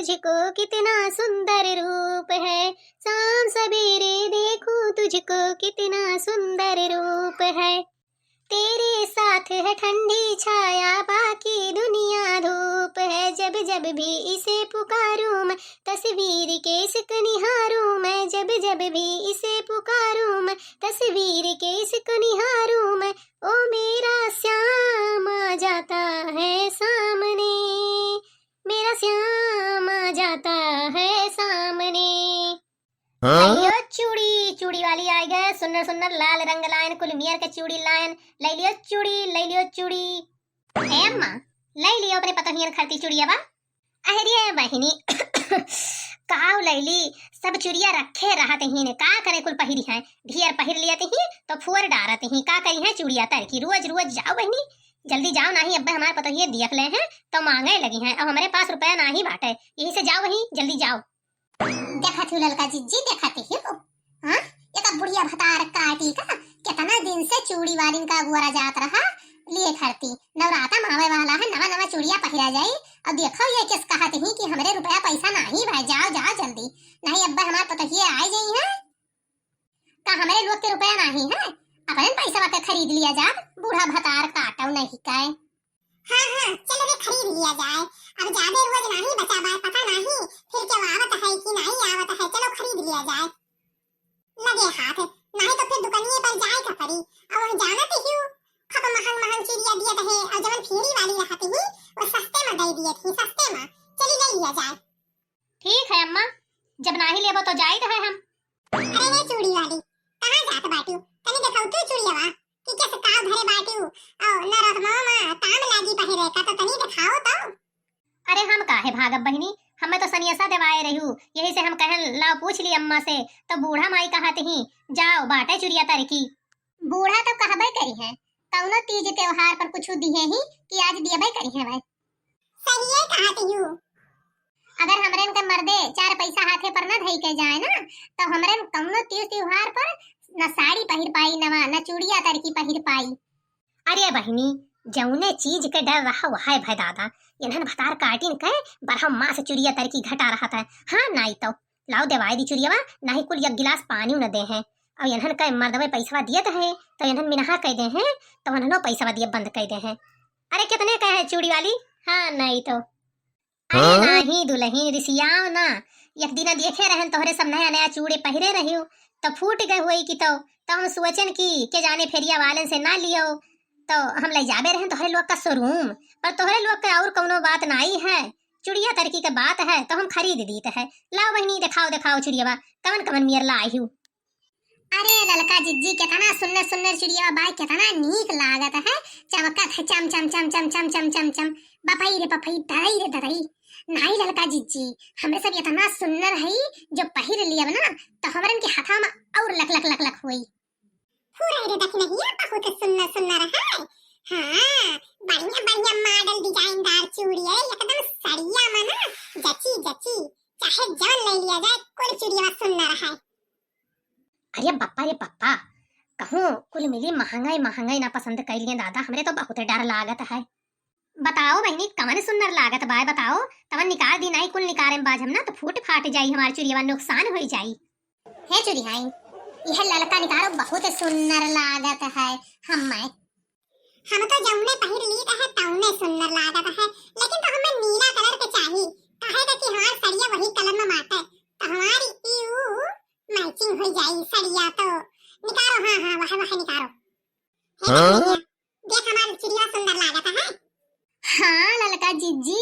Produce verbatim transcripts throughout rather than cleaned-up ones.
तुझको कितना सुंदर रूप है, शाम सवेरे देखूं तुझको कितना सुंदर रूप है। तेरे साथ है ठंडी छाया, बाकी दुनिया धूप है। जब जब भी इसे पुकारूं मैं, तस्वीर के इश्क निहारूं मैं। जब जब भी इसे पुकारूं मैं, तस्वीर के इश्क निहारूं मैं। ओ मेरा श्याम आ जाता है सामने, मेरा श्याम आ जाता है सामने। हाँ? लइ लियो चूड़ी, चूड़ी वाली आइ गए, सुन्नर सुन्नर लाल रंग लायन, कुल मियर के चूड़ी लायन। लइ लियो चूड़ी, लइ लियो चूड़ी। ए अम्मा, लइ लियो अपने पतोहियन खरती चूड़िया बा। अहरिये बहिनी, काव लइली, सब चुरिया रखे रहत हीन, का करे कुल पहिरी हैं, ढेर पहिर लियत ही तो फुअर डारत ही, का करी हैं चुरिया तर की, रोज रोज जाओ बहिनी, जल्दी जाओ, नाही अब्बे हमार पतोहिए दियक ले हैं तो मांगे लगी हैं, अब हमरे पास रुपया नाही बाटे, यही से जाओ वही, जल्दी जाओ। देखत ही ललका जिज्जी, देखत ही हो, हाँ, एक बुढ़िया भतार काटी का, कितना दिन से चूड़ी वालिन का गोरा जात रहा, लिए खरती, नवराता मावे वाला है, नवा नवा चूड़िया पहिरा जाई। और देखो ये किस कहत ही कि हमरे रुपया पैसा नाही भाई, जाओ जाओ जल्दी, नाही अब्बे हमार पतोहिए आइ जाई हैं। का हमरे लोग के रुपया नाही है, अपने पैसा के खरीद लिया जात, बूढ़ा भतार काटो नहीं काए। हाँ हाँ, चलो रे खरीद लिया जाए, अब ज्यादा रोज नाही बचा बाय, पता नाही फिर केव आवत है कि नाही आवत है, चलो खरीद लिया जाए। लगे हाथ, नाही तो फिर दुकनिए पर जाए का पड़ी। अब वह जानत ही हो, खूब महंग महंग चूड़िया दियत है, और जवन फेरी वाली रहत ही, वो सस्ते में दे दियत ही, सस्ते में। चली ले लिया जाए। ठीक है अम्मा, जब नाही लेबो तो जाइत है हम। अरे हे चूड़ी वाली, कहाँ जात बाटू? तनी देखाओ तू चूड़िया कि कैसे काव धरे बाटू, और नरकमो में ताम लागी पहिरे का, तो तनी देखाओ तो। अरे हम काहे भागब बहिनी, हमें तो सनियसा देवाए रहू, यही से हम कहन लाओ पूछ ली अम्मा से, तो बूढ़ा माई कहत ही, जाओ बाटे चुरिया तर की। बूढ़ा तो कहबे करी है, कौनो तीज त्योहार पर कुछ दिहे ही कि आज दियबे करी है भाई। सही है कहत ही। अगर हमरेन के मर्दे चार पैसा हाथे पर ना धई के जाए ना, तो हमरेन कौनो तीज त्योहार पर न साड़ी पहिर पाई नवा, न चूड़िया तर की पहिर पाई। अरे बहिनी, जौने चीज के डर रहा वह है भय दादा, इन्हन भतार काटिन के बरहम मास चुरिया तर की घटा रहत है। हाँ नाई तो लाओ देवाई दी चुरियवा, नाही कुल एक गिलास पानी न दे हैं। और इन्हन के मर्दवे पैसवा दियत है तो इन्हन मिनहा कह दे हैं, तो इन्हनो पैसवा दिए बंद कह दे हैं। अरे कितने का है चूड़ी वाली? हाँ नाई तो। अरे हाँ? नाही दुलहिन, रिसियाओ ना। एक दिना देखे रहन तोहरे सब नया नया चूड़े पहिरे रहियो, तो फूट गए हुए कि तो, तो हम सोचन कि के जाने फेरिया वालन से ना लियो, तो हम ले जाबे रहन तोहरे लोग का शोरूम, पर तोहरे लोग के और कौनो बात नाई है, चुड़िया तरकी के बात है तो हम खरीद दीत है। लाओ बहिनी, देखाओ देखाओ चुड़ियवा, कवन कवन मियर लाई हूँ। अरे ललका जिज्जी, केतना सुन्नर सुन्नर चुड़िया बाय, केतना नीक लागत है, चमकत है चम चम चम चम चम चम चम चम। बपई रे बपई, दरई रे दरई। नाई ललका जिज्जी, हमरे सब एतना सुन्नर हई, जो पहिर लियब ना, तो हमरन के हथवा में और लक लक लक लक होई। फुरई रे दखिनहिया, बहुत सुन्नर सुन्नर है। हाँ, बढ़िया बढ़िया मॉडल डिजाइनदार चूड़ी है, एकदम सड़िया में ना जची जची, चाहे जौन ले लिया जाए, कुल चुड़िया सुन्नर है। अरे बप्पा रे बप्पा, कहूँ कुल मिली महंगाई महंगाई ना पसंद कर लिए दादा, हमरे तो बहुत डर लागत है। बताओ बहिनी, कवन सुन्नर लागत बाय, बताओ, तवन निकाल दी, नाई कुल निकारे में बाज हम ना तो फूट फाट जाई, हमार चुरियवा नुकसान होई जाई। हे चुरिहाई, यह ललका निकालो, बहुत सुन्नर लागत है हमें। हम तो जौने पहिर लीत है तौने सुन्नर लागत है, लेकिन तो हमें नीला कलर के चाही, काहे कि हमार सड़िया वही कलर में बाटे, तो हमारी ई ऊ मैचिंग हो जाई सड़िया। तो निकालो, हाँ हाँ, वह वह निकालो। हे हाँ? कन्हैया, देख हमार चुरिया सुन्नर लागत है। हाँ ललका जिज्जी,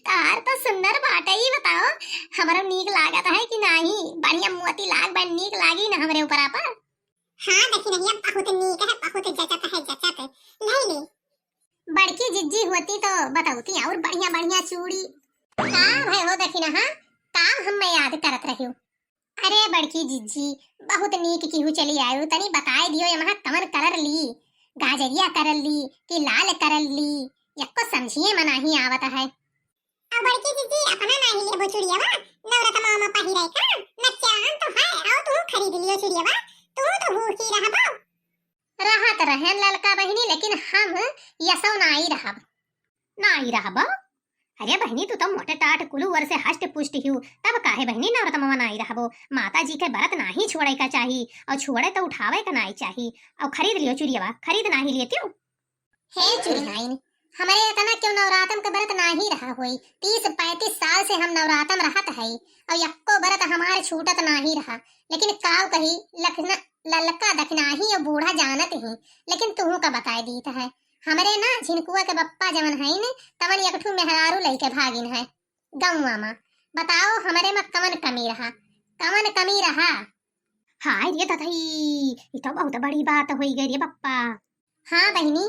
तार तो सुन्नर बाटे ही, बताओ हमरो नीक लागत है कि नाही? बढ़िया मोती लाग बा, नीक लागी ना हमरे ऊपर आपा। हाँ दखिनहिया, बहुत नीक है, बहुत जचत है, जचत है। ले ले। बड़की जिज्जी होती तो बतौती और बढ़िया बढ़िया चूड़ी। का भय हो दखिनहा, का हम मैं याद करत रहियो? अरे बड़की जिज्जी, बहुत नीक किहू चली आयो, तनी बताए दियो, एमा कवन कलर ली, गाजरिया कलर ली कि लाल कलर ली, यक्को समझिए में नाही आवत है। अब बड़की जिज्जी, अपना नाही लेबो चुड़ियावा, नवरतमा में पहिरे का, नच्चान तो है, आओ तू खरीद लियो चुड़ियावा, तू तो भूखी रहबो। रहत रहेन ललका बहिनी, लेकिन हम यसो नाई रहब। नाई रहब? अरे बहिनी, तू तो मोटे टाट कुलुवर से हष्ट पुष्ट हिउ, तब काहे बहिनी नवरतमवा नाई रहबो? माता जी के बरत नाही छोड़े का चाही, और छोड़े तो उठावे का नाई चाही। और खरीद लियो चुरियवा, खरीद नाही लेतियो। हे चुरिहाइन, हमरे इतना क्यों नवरातम के बरत नाही रहा होई? तीस पैंतीस साल से हम नवरातम रहत हई, और यक्को बरत हमार छूटत नाही रहा। लेकिन काव कही, लखना, ललका दखिनाही और बूढ़ा जानत ही, लेकिन तुहू का बताए दीत है। हमरे ना झिनकुआ के बप्पा जवन हईन, तवन एक ठू मेहरारू लइके भागिन है गौवा मा। बताओ, हमरे मा कवन कमी रहा, कवन कमी रहा? हाय रे दधई, ई तो बहुत बड़ी बात होई गई रे बप्पा। हाँ बहिनी,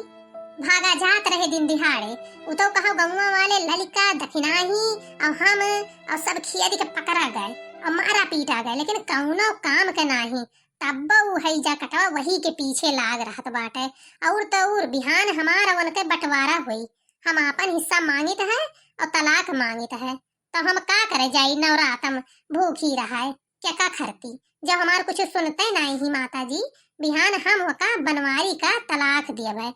भागा जात रहे दिन दिहाड़े, उ तो कहो गौवा वाले ललिका दखिनाही और हम और सब खियादी के पकड़ा गए और मारा पीटा गए, लेकिन कौनो काम के नाही। तब्बो उ हैजा कटवा वही के पीछे लाग रहत बाटे। और तो और बिहान हमार और उनके बंटवारा होई, हम आपन हिस्सा मांगित है और तलाक मांगित है। तो हम का करे जाई नवरातम भूखी रहाए, केका खरती, जब हमार कुछ सुनते नाही ही माता जी, बिहान हम ओका बनवारी का तलाक देबे,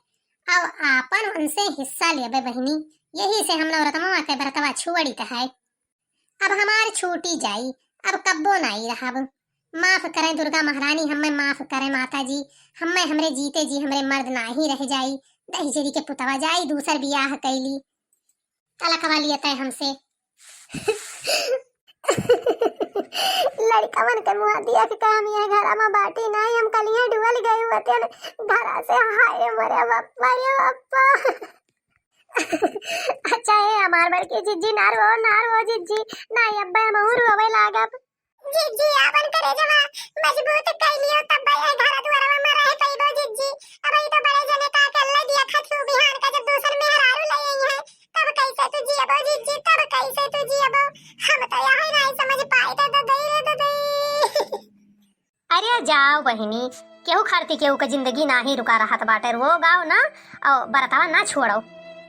अब आपन उनसे हिस्सा लेबे बहिनी। यही से हम नवरतमवा के बरतवा छोड़ित है। अब हमार छूटी जाई, अब कब्बो नाही रहब। माफ करें दुर्गा महारानी, हमें माफ करें माता जी, हमें हमरे जीते जी हमरे मर्द नाही रह जाई। दहिजरी के पुतवा जाई दूसर बियाह कैली। तलकवा लिए तय हमसे। लड़कवन के मुँह देख के हम यह घरा में बाटी नाही, हम कलिया डुअल गए होते घरा से। हाय मरे बप्पा, रे बप्पा। अच्छा है हमार बड़की जिज्जी, ना रो, ना रो जिज्जी, ना अब्बे हम और रोवे लागब। जिज्जी, आपन करेजवा मजबूत कइ लियो, तब ये घर दुआरवा में रह पइबो जिज्जी। अब ई तो बड़े जने का अकेले दिया खा तू बिहान का जब दूसर मेहरारू ले आई है, तब कैसे तू जियबो जिज्जी, तब कैसे तू जियबो? हम तो यही नहीं समझ पाई, दे दे दे दे दे। अरे जाओ बहिनी, केहू खातिर केहू के जिंदगी नाही रुका रहत बाटे, रो गाओ ना, और बरतवा ना छोड़ो।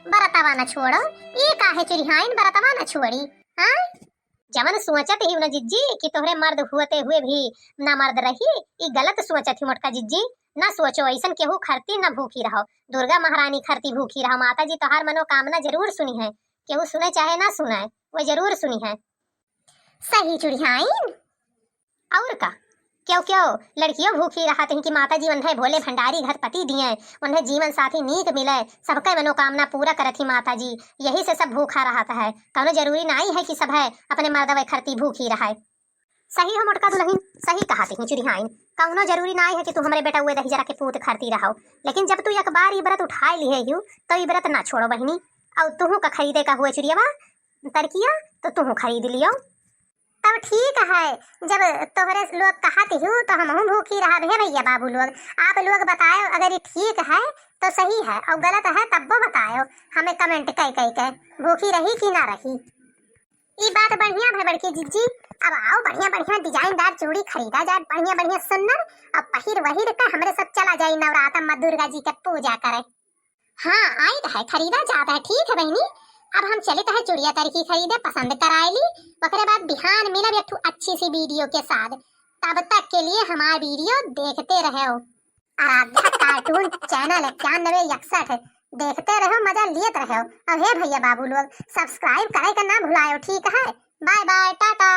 बरतवा ना छोड़ो, ई काहे चुरिहाइन बरतवा ना छोड़ी, हाँ? जवन सोचत ही न जिज्जी कि तोहरे मर्द हुअते हुए भी ना मर्द रही, ई गलत सोचत ही मोटका जिज्जी। ना सोचो ऐसन केहू खरती ना भूखी रहो, दुर्गा महारानी खरती भूखी रहो, माता जी तोहार मनोकामना जरूर सुनी है, केहू सुने चाहे ना सुने, वो जरूर सुनी है। सही चुरिहाइन। और का, क्यों क्यों लड़कियों भूखी रहत ही कि माता जी उन्हें भोले भंडारी घर पति दिए, उन्हें जीवन साथी नीक मिले, सबके मनोकामना पूरा करत ही माता जी, यही से सब भूखा रहत है। कौनो जरूरी नाई है कि सब है अपने मर्दवे खरती भूखी रहे। सही हो मोटका दुलहिन, सही कहत ही चुरिहाइन, कौनो जरूरी नाई है कि तू हमरे बेटउए दहिजरा के पूत खरती रहो, लेकिन जब तू एक बार ई व्रत उठाए लिहे हिउ तो ई व्रत ना छोड़ो बहिनी। और तुहू का खरीदे का हुए चुरियवा तरकिया तो तुहू खरीद लियो। तब ठीक है, जब तोहरे लोग कहत हिउ तो हमहू भूखी रहब। हे भैया बाबू लोग, आप लोग बतायो अगर ई ठीक है तो सही है और गलत है तब्बो बतायो, हमें comment कई कई के भूखी रही कि ना रही। ई बात बढ़िया भई बड़की जिज्जी। अब आओ बढ़िया बढ़िया डिजाइनदार चूड़ी खरीदा जाए, बढ़िया बढ़िया सुन्नर, और पहिर वहिर के हमरे सब चला जाई नवरातम में दुर्गा जी के पूजा करे। हाँ, आइत है, खरीदा जात है। ठीक है बहिनी, अब हम चलित है चुड़िया तरकी खरीदे, पसंद कराए ली, ओकरे बाद बिहान मिलब एक ठो अच्छी सी video के साथ। तब तक के लिए हमार video देखते रहो। आराध्या cartoon channel इक्यानवे इकसठ, देखते रहो, मजा लियत रहो। और हे भैया बाबू लोग, subscribe करे का ना भुलायो, ठीक है? Bye bye, टाटा।